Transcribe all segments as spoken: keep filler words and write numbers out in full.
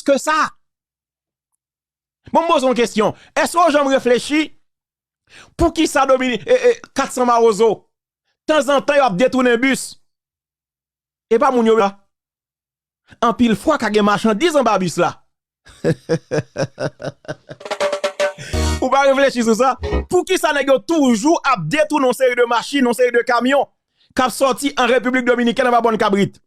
ke sa. Bon, m poze yon kesyon. Èske w janm reflechi poukisa Domini, e, e, kat san Mawozo, tanzantan yo ap detounen bis? E pa moun yo la. Anpil fwa ka gen machandiz anba bis la. Ou pa reflechi sou sa? Poukisa nèg yo toujou ap detounen yon seri de machin, yon seri de kamyon k ap sòti an Repiblik Dominikèn anba Bòn Kabrit?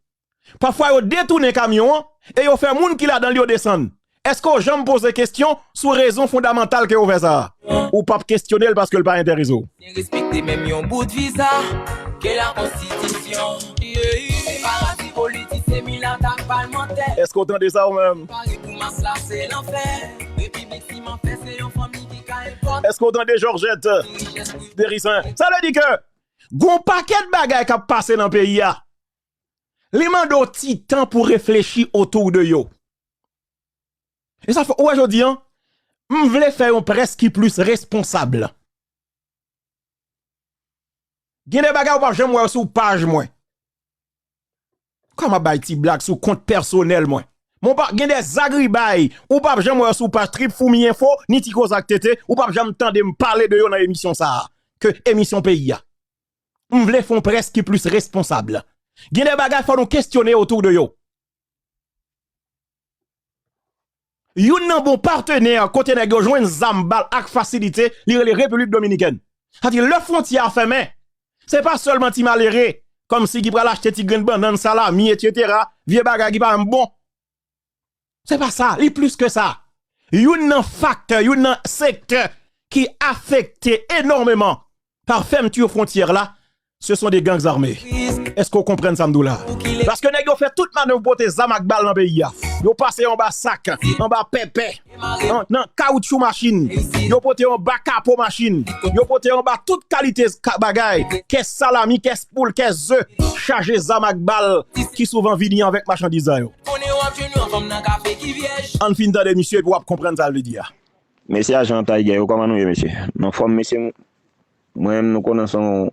Pafwa yo detounen kamyon an e yo fè moun ki ladan l yo desann. Èske w janm poze kesyon sou rezon fondamantal ke yo fè sa a? Ou p ap kesyone l paske l pa enterese w. Respekte menm yon bout viza ke la konstitisyon. Se paradi politisyen, milat ak palmantè. Èske w tande sa ou menm? Pare pou mas la se lanfè. Repiblik siman fè se yon fanmi ki ka enpòte. Èske w tande Jòjèt Derisan? Sa vle di ke gon pakèt bagay k ap pase nan peyi a. Li mande w ti tan pou reflechi otou de yo. E sa fè, ou wè jodi an, m vle fè yon près ki plis responsab. Gen de bagay ou p ap janm wè yo sou paj mwen. Kòman m ap bay ti blag sou kont pèsonèl mwen? Mon pa, gen de zagribay ou p ap janm wè yo sou paj Trip Foumi Enfo, ni Ti Koze ak Tete, ou p ap janm tande m pale de yo nan emisyon sa a, ke emisyon peyi a. M vle fè yon près ki plis responsab. Gen de bagay fò nou kesyone otou de yo. Youn nan bon patnè kote nèg yo jwenn zam, bal ak fasilite, li rele Repiblik Dominikèn. Sa di lè fwontyè a fèmen, se pa sèlman ti malere, kòmsi ki pral achte ti grenn bannann, salami, etsetera, vye bagay ki pa menm bon. Se pa sa, li plis ke sa. Youn nan faktè, youn nan sektè ki afekte enòmeman pa fèmti fwontyè la, ce sont des gangs armés. Èske w konprann sa m di w la? Paske nèg yo fè tout manèv pote zam ak bal nan peyi a. Yo pase anba sak, anba pèpè, an, nan kawoutchou machin. Yo pote anba kapo machin. Yo pote anba tout kalite ka-, bagay. Kès salami, kès poul, kès ze. Chaje zam ak bal ki souvan vini avèk machandiz sa yo. Ann fin tande misye epi w ap konprann sa l vle di a. Mesye ajan Tiger yo, kòman nou ye, mesye? Nou anfòm, mesye? Mwen menm, nou konnen se yon,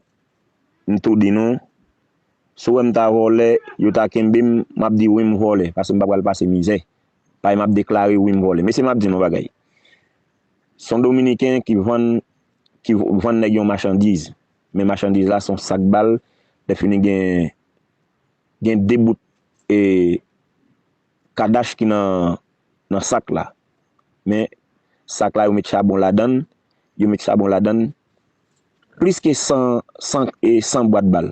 m tou di nou, si w wè m ta vòlè, yo ta kenbe m, m ap di wi m vòlè, paske m pa pral pase mizè. Paske m ap deklare wi m vòlè. Mesye, m ap di nou yon bagay. Se yon Dominiken ki vann, ki vann nèg yon machandiz. Men machandiz la se yon sak bal, lè fini gen, gen de bout, e, kadach ki nan, nan sak la. Men sak la, yo met chabon ladan l, yo met chabon ladan l, plis ke san, san, e, san bwat bal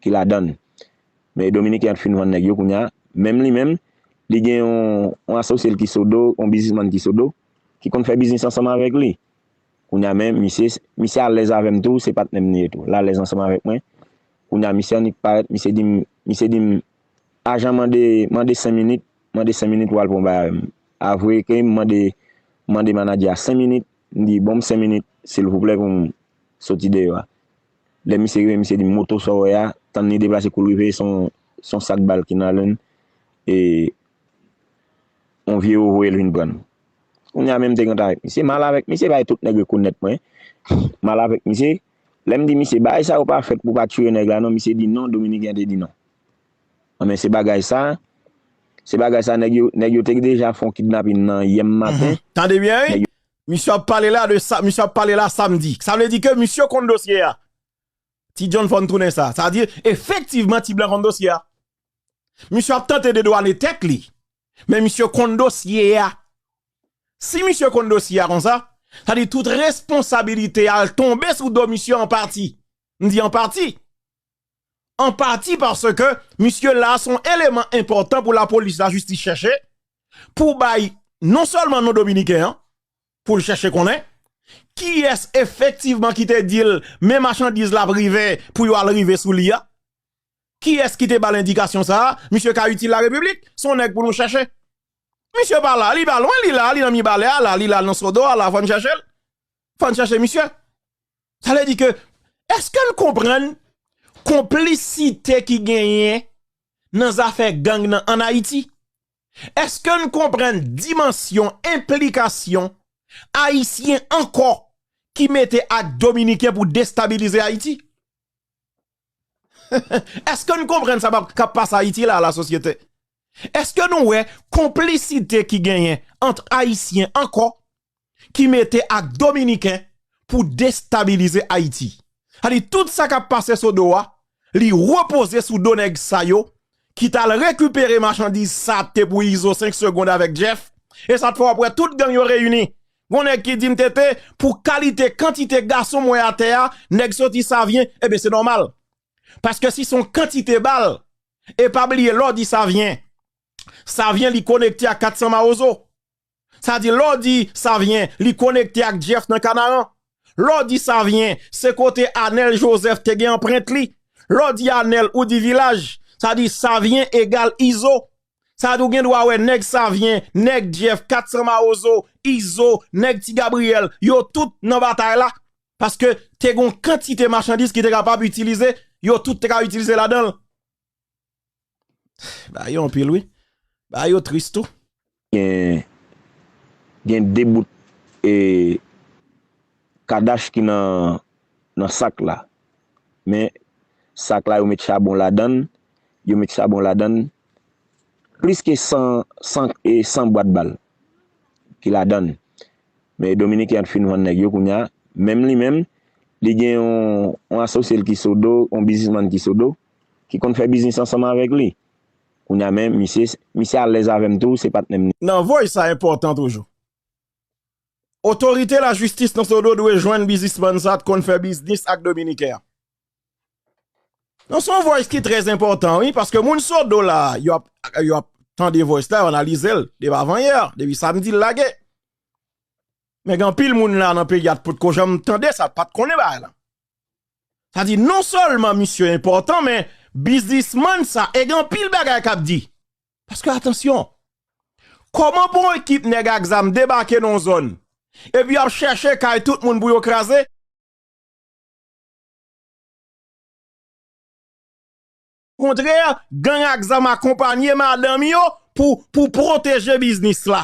ki ladan l. Men Dominiken an fin vann nèg yo kounye a, menm li menm, li gen yon, yon asosye l ki Sodo, yon biznismann ki Sodo, ki konn fè biznis ansanm avèk li. Kounye a, men misye, misye alèz avè m tou, se patnè m li ye tou. L alèz ansanm avèk mwen. Kounye a, misye annik parèt, misye di m, misye di m, ajan mande, mande senk minit, mande senk minit pou al pran bagay avè m. Avwe ke m mande, mande manadjè a senk minit, m di, bon m senk minit, silvouplè, pou m soti deyò a. Lè misye rive, misye di m, moto sa w wè a, tann li deplase kou l rive, se yon, se yon sak bal ki nan len, e yon vye yo voye l vin pran l. Kounye a menm te rant avèk misye, m al avèk misye, bay tout nèg rekonèt mwen. M al avèk misye. Lè m di misye, bagay sa yo pa fèt pou pa tiye nèg la non, misye di non, Dominiken an te di non. Anben se bagay sa, se bagay sa nèg yo, nèg yo te deja fè yon kidnapin nan yè maten. Mhm. Tande byen, wi. Nèg yo Misye ap pale la de sa, misye ap pale la samdi. Sa vle di ke misye konn dosye a. Ti John fò n tounen sa. Sa di, efektivman, Ti Blan konn dosye a. Misye ap tante dedwane tèt li. Men misye konn dosye a. Si misye konn dosye a konsa, sa di tout responsabilite a al tonbe sou do misye an pati. M di an pati. An pati paske misye la se yon eleman enpòtan pou lapolis, lajistis chèche, pou bay non sèlman non dominiken an, pou l chèche konnen kiyès efektivman ki te di l men machandiz la ap rive pou yo al rive sou li a. Kiyès ki te ba l endikasyon sa a? Misye ka itil larepiblik, se yon nèg pou nou chèche. Misye pa la, li pa lwen, li la, li nan Mibalè a la, li la nan Sodo a la, fò n chèche l. Fò n chèche misye. Sa vle di ke, èske n konprann konplisite ki genyen nan zafè gang nan ann Ayiti? Èske n konprann dimansyon, enplikasyon ayisyen ankò ki mete ak dominiken pou destabilize Ayiti? Èske n konprann sa k ap pase Ayiti la, lasosyete? Èske nou wè konplisite ki genyen ant Ayisyen ankò ki mete ak Dominiken pou destabilize Ayiti? Sa di tout sa k ap pase sou do a, li repoze sou do nèg sa yo ki t al rekipere machandiz sa te pou Izo senk segonn avèk Jeff. E sa t fè w ap wè tout gang yo reyini. Gon nèg ki di m tete, pou kalite kantite gason m wè atè a, nèg soti Savyen, ebyen se nòmal. Paske si se yon kantite bal, e pa bliye lè w di Savyen, Savyen li konekte ak kat san Mawozo. Sa di lè w di Savyen, li konekte ak Jeff nan Kanaran. Lè w di Savyen, se kote Anèl Joseph te gen anprent li. Lè w di Anèl, ou di vilaj. Sa di Savyen egal Izo. Sa di w gen dwa wè nèg Savyen, nèg Jeff, kat san Mawozo, Izo, nèg Ti Gabriyèl, yo tout nan batay la. Paske te gen yon kantite machandiz ki te kapab itilize, yo tout te ka itilize ladan l. Bagay yo anpil, wi. Bagay yo tris tou. Gen, gen de bout e, kadach ki nan, nan sak la. Men, sak la, yo met chabon ladan l, yo met chabon ladan l, plis ke san, san, e, san bwat bal ki ladan l. Men Dominiken an fin vann nèg yo kounye a. Menm li menm, li gen yon, yon asosye l ki Sodo, yon biznismann ki Sodo, ki konn fè biznis ansanm avèk li. Kounye a, men misye, misye alèz avè m tou, se patnè m li. Nan voice sa enpòtan toujou. Otorite lajistis nan Sodo dwe jwenn biznismann sa t konn fè biznis ak Dominiken an. Non, se yon voice ki trè enpòtan, wi, paske moun Sodo la, yo ap, yo ap tande voice la, yo analize l, depi avanyè, depi samdi l lage. Men gen anpil moun la nan peyi a potko janm tande sa, pa t konnen bagay la. Sa di, non sèlman misye enpòtan, men biznismann sa, e gen anpil bagay k ap di. Paske, atansyon, kòman pou yon ekip nèg ak zam debake nan yon zòn, epi y ap chèche kay tout moun pou yo kraze? Okontrè, gang ak zam akonpanye madanm yo pou, pou pwoteje biznis la.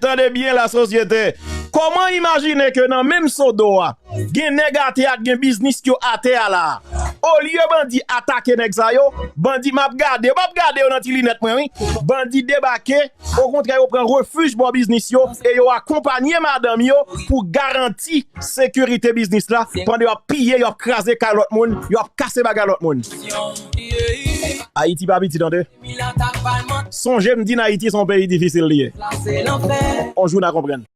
Tande byen, lasosyete. Kòman imajine ke nan menm Sodo a, gen nèg atè a, gen biznis yo atè a la a? Olye bandi atake nèg sa yo, bandi m ap gade, m ap gade yo nan ti linèt mwen, wi. Bandi debake, okontrè, yo pran refij bò biznis yo e yo akonpanye madanm yo pou garanti sekirite biznis la, pandan y ap piye, y ap kraze kay lòt moun, y ap kase bagay lòt moun. Ayiti pa piti, tande. Sonje m di n Ayiti se yon peyi difisil li ye. On jou n a konprann.